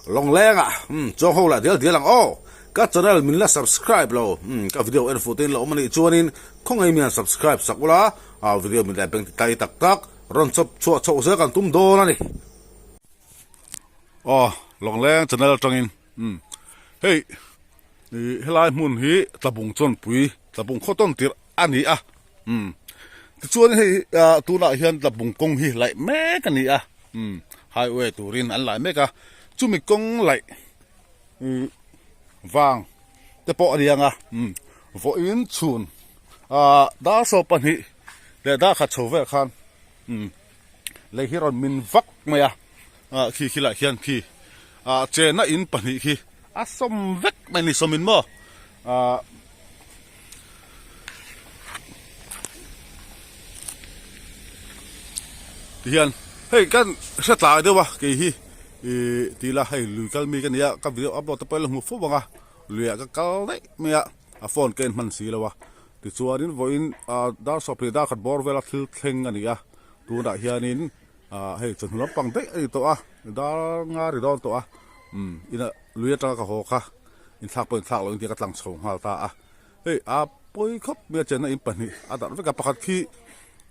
Lawngleng ah umm chuang ho lah dial dial ang aw. Ka channel min la subscribe lo umm ka video en fuh te in la awm a nih chuanin khawngaih mian subscribe sak ula ah video min leh beng ti tai tak tak rawn chawp chhuah chhoh zel kan tum dawn a ni. Aw Lawngleng channel atangin umm hei ih helai hmun hi Tlabung chawnpui Tlabung khaw tawn tirh a ni a umm tichuan hei ah tunah hian Tlabung kawng hi laih mek a ni a. Umm highway turin an lai mek a, chumi kawng laih ih vang te pawh a ni ang a, umm vawiin chhun ah dar sawm pahnih leh dar khat chho vel khan umm lei hi rawn min vak mai a, ah khi khi lah hian khi ah chenna in pahnih khi a sawm vek mai a ni sawmin maw ah. Tihian hei kan hre tlai deuh a kei hi ih ti ila hei lui kal mi ka nia ka video upload te pawh ila hmu fo ang a luiah ka kal daih mai a a phone ka en hman si lo a tichuanin vawiin ah dar sawmhnih dar khat bawr vela thil thleng a ni a tunah hianin ah hei chawhnu lampang daih a ni tawh a dar nga ri dawn tawh a umm inah lui atanga ka haw kha inthlak pawh inthlak loh in tia ka tlang chho nghal ta a. Hei a pawi khawp mai a chenna in pahnih a darh vek a pakhat khi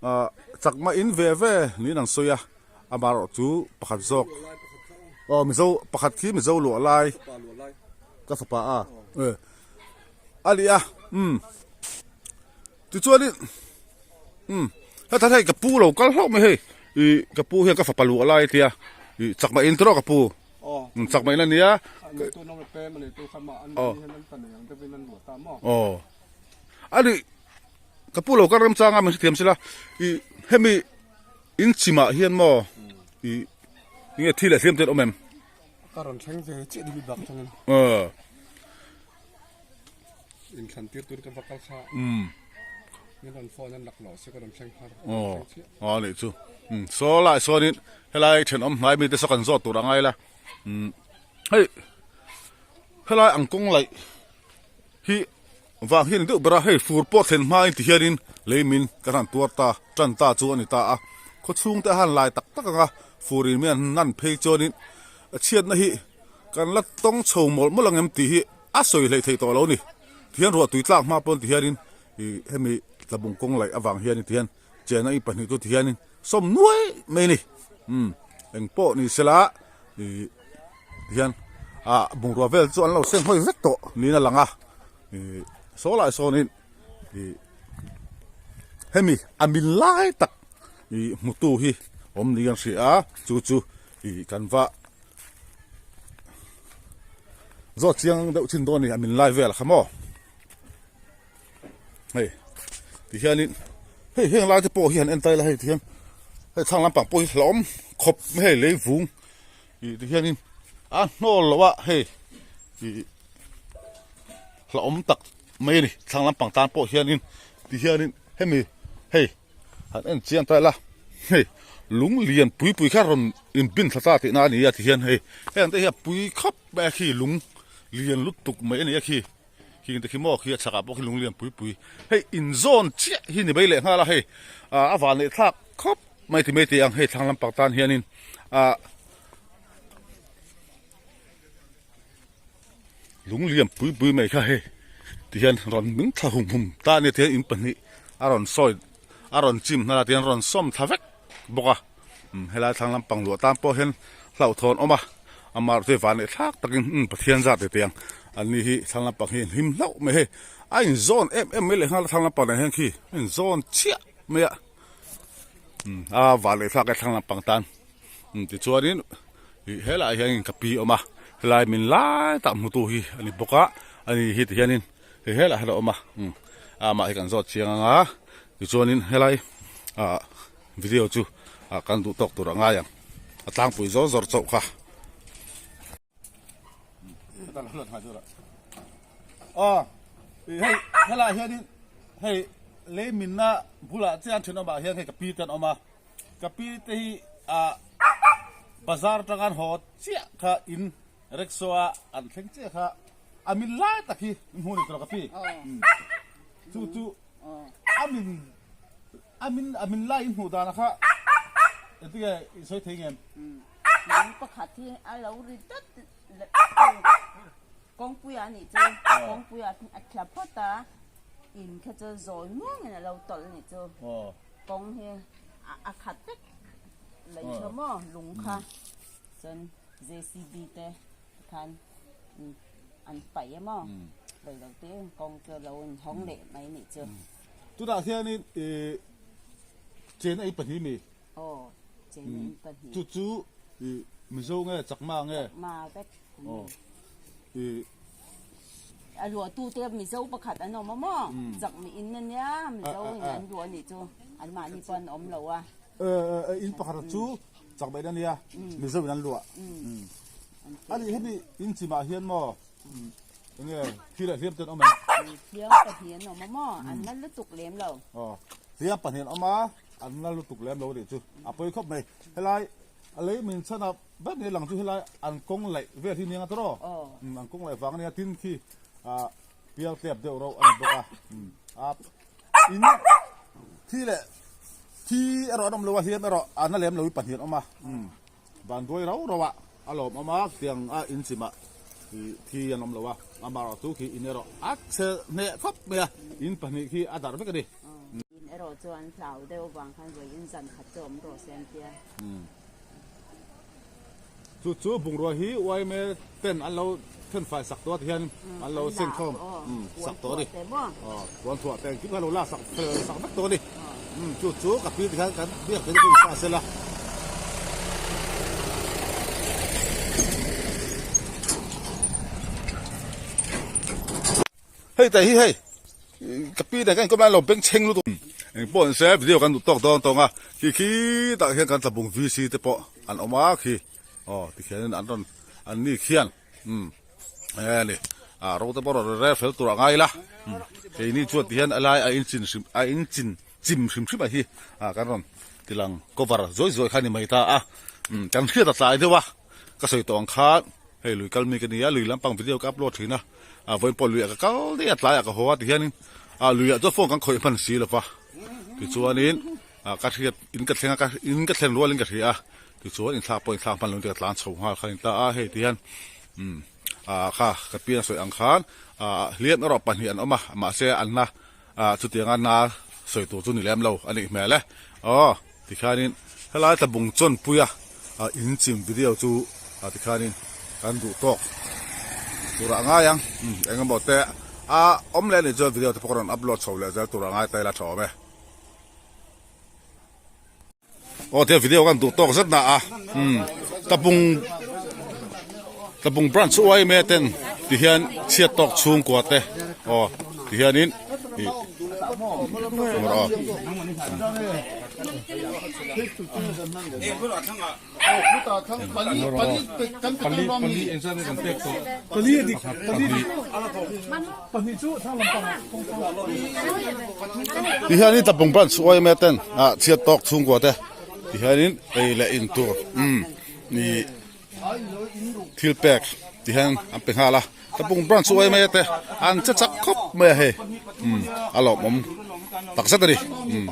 ah chakma in ve ve niin an sawi a amaherawh chu pakhat zawk aw mizo pakhat khi mizo luah lai ka fapa a e a ni a umm tichuanin umm heta hei ka pu lo kal hlauh mai hei ih ka pu hian ka fapa luah lai a tia ih chakma in tawh ka pu. Chak mai na nia. Aw. Ani ka pu lo ka rem changa min hrethiam sila i hemi in chimah hian maw i nge thi leh hliam te an awm em? Ka rawn thleng ve chiah deuh bak changin. Aw. Inthlan tir tur ka va kal kha. Min rawn phone an lak loh se ka rawn thleng har. Aw. Aw nih chu. Saw lai sawnin helai thenawm hnai mite saw kan zawt tur a ngai la. Hei helai ang kawng laih hi vang hi a ni deuh ber a, hei fur pawh thlen hmain ti hianin lei min kan han tuar ta tan ta chu a ni ta a. Khaw chhungte a han lai tak tak ang a, fur in mi an nan phei chuanin chhiatna hi kan la tawng chho mawlh mawlh ang em tih hi a sawi hleih theih tawh lo a ni. Tihian ruah tui tlak hma pawn tihianin ih hemi tlabung kawng laih avang hianin tihian Chena i pahnih chu tihianin sawm nuai mai a ni. Umm eng pawh ni sela ih tihian ah bungrua vel chu an lo seng hawi vek tawh niin a lang a ih saw lai sawnin ih hemi a min lai tak ih hmutu hi awm niin an hria a chu chu ih kan va zawt chiang deuh thin dawn a ni a min lai vel kha maw. Hei tihianin hei heng lai te pawh hi han en ta ila hei tihian hei thlang lampang pawh hi hlauhawm khawp mai hei lei vung ih tihianin a hnawl loh a hei ih hlauhawm tak mai a ni thlang lampang tan pawh hianin tihianin hemi hei han en chiang ta ila hei lung lian pui pui kha rawn inbin thla ta tihna a ni a tihian hei heng te hi a pui khawp mai a khi lung lian lutuk mai a ni a khi. Khing te khi maw khi a chhakah pawh khi lung lian pui pui hei inzawn chiah hi ni mai leh nghal a hei ah a van leh thlak khawp mai ti mai teh ang hei thlang lampang tan hianin ah lung lian pui pui mai kha hei ti hian rawn ming thla hum hum ta a nia ti hian in pahnih a rawn sawi a rawn chim hnal a ti hian rawn sawm thla vek bawk a. Helai thlang lampang luah tan pawh hian hlauhthawn awm a, amah chu van leh thlak takin umm Pathian zat ve teh ang, an ni hi thlang lampang hi an hlim hlauh mai hei, a inzawn em em mai leh nghal a thlang lampang nen hian khi a inzawn chiah mai a, umm a van leh thlak e thlang lampang tan umm tichuanin ih helaiah hianin ka pi a awm a, helai min lai tak hmutu hi a ni bawk a, ani hi tihianin hei helaiah hian a awm a, umm amah hi kan zawt chiang ang a, tichuanin helai ah. Video chu kan duh tawk tur a ngai ang. A tlangpui zawr zawr chauh kha. Aw, hei helaiah hianin hei lei minna bulah chian thenawmah hian hei ka pi te an awm a. Ka pi te hi ah bazar atanga an haw chiah kha in rickshaw a an thleng chiah kha a min lai tak hi in hmuh a ni tawh ka pi. Chu chu a min. A min a min lai in hmuh dan a kha engtinge i sawi thei ngem? Lung pakhat hi a lo ri dat kawngpuia a nih chu kawngpuia a thla phawt a in kha chu zawi muangin a lo tawlh a nih chu kawng hi a khat vek lei kha maw lung kha chuan J_C_B te khan an paih a maw lei lo te kawng chu a lo inhawng leh mai a nih chu. Tunah hianin chen a in pahnih mi? Aw chen a in pahnih. Chu chu Mizo nge Chakma nge? Chakma vek. Aw A luahtu te Mizo pakhat an awm a maw? Chakma in a nia Mizo in an luah a nih chu anmahni pawh an awm lo a. In pakhat chu Chakma in a nia Mizo in an luah. A nih hemi in chimah hian maw enge thil ah hliam te an awm em? Hliam pahnih an awm a maw? An la lutuk lem lo. Aw hliam pahnih an awm a, an la lutuk lem lo a nih chu a pawi khawp mai. Helai a lei min chhan a ber ni lang chu helai an kawng laih vel hi nia tawh aw an kawng laih vang a nia tin khi ah pial tep deuh reuh a ni bawk a a in thi leh thi erawh an awm lo a hliam erawh an la lem lo hi pahnih an awm a van duai rau rau ah a lawm awm a tiang a in chim ah ih thi an awm lo a amaherawh chu khi in erawh a chhe hneh khawp mai a in pahnih khi a darh vek a ni. In erawh chu an hlau deuh vang khan vawi in zan khat chu awm rawh se an tia. Chu chu bungrua hi yma ten an lo then fai sak tawh a ti hian an lo seng khawm sak tawh a ni. Puan thuah te engkim kha lo la sak fel sak vek tawh a ni. Chu chu ka pi ti khan kan biak theih na chu in sa sela. Hei te hi hei ka pi nen kan inkawm lai an lo beng chheng lutuk engpawh ni se video kan duh tawk dawn tawng a khi khi tah hian kan tlabung VC te pawh an awm a khi aw tikhianin an rawn an ni khian umm eng a ni ah ro te pawh rawn rel fel tur a ngai ila keini chuan tihian a lai a inchin hrim a inchin chim hrim hrim a hi ah kan rawn tilang cover zawi zawi kha a ni mai ta a umm kan hriat a tlai deuh a. Ka sawi tawh ang khan hei lui kal mi ka ni a, lui lampang video ka upload thin a, ah vawiin pawh luiah ka kal daih a tlaiah ka haw a tihianin ah luiah chuan phone kan khawih hman si lo va, tichuanin ah ka hriat in ka thleng a ka in ka thlen rualin ka hria a, tichuan inthlak pawh inthlak hman lo in ka tlan chho nghal kha a ni ta a, hei tihian umm ah kha ka pian a sawi ang khan ah hliam erawh pahnih an awm a, mahse an la ah chutianga na sawi tur chu ni lem lo a nih hmel e, aw. Tikhianin helai tlabung chawnpuia in chim video chu tikhianin kan duh tawk turah a ngai ang. Eng emaw te a awm leh anih chuan video te pawh ka rawn upload chho leh zel turah a ngai ta ila tha awm e. Aw tia video kan duh tawk zet na a tlabung tlabung branch yma ten tihian chhiat tawk chhungkua te aw tihianin ih aw. Ti hianin tlabung branch yma ten ah chhiat tawk chhungkua te ti hianin ei leh in tur umm ih thil pek ti hian an pe nghal a tlabung branch yma te an che chak khawp mai a hei umm a lawmawm tak zet a ni umm.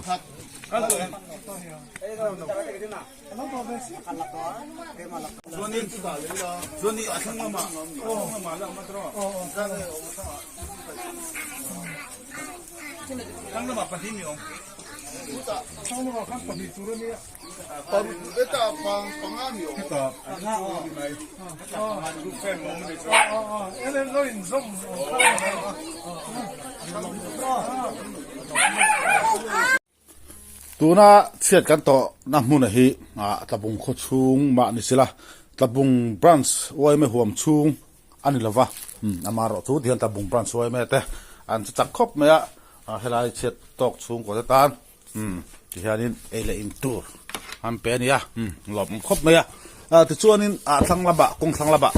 Tuna chhiat kan tawh na hmun a hi Tlabung khaw chhung mah ni sela Tlabung branch yma huam chhung a ni lova amaherawh chu tihian Tlabung branch yma te an che chak khawp mai a helai chhiat tawk chhungkaw te tan Umm tihianin ei leh in tur an pe a nia umm lawmawm khawp mai a ah tichuanin ah thlang lamah kawng thlang lamah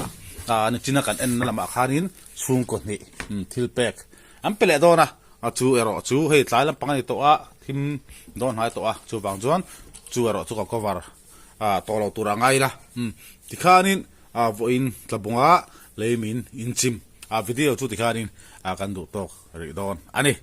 ah nichina kan en na lamah khanin chhungkaw hnih umm thil pek an pe leh dawn a a chu erawh chu hei tlai lampang a ni tawh a thim dawn hnai tawh a chuvang chuan chu erawh chu ka cover ah tawh lo tur a ngai ila umm tikhanin ah vawiin tlabunga lei min inchim ah video chu tikhanin ah kan duh tawk rih dawn a ni.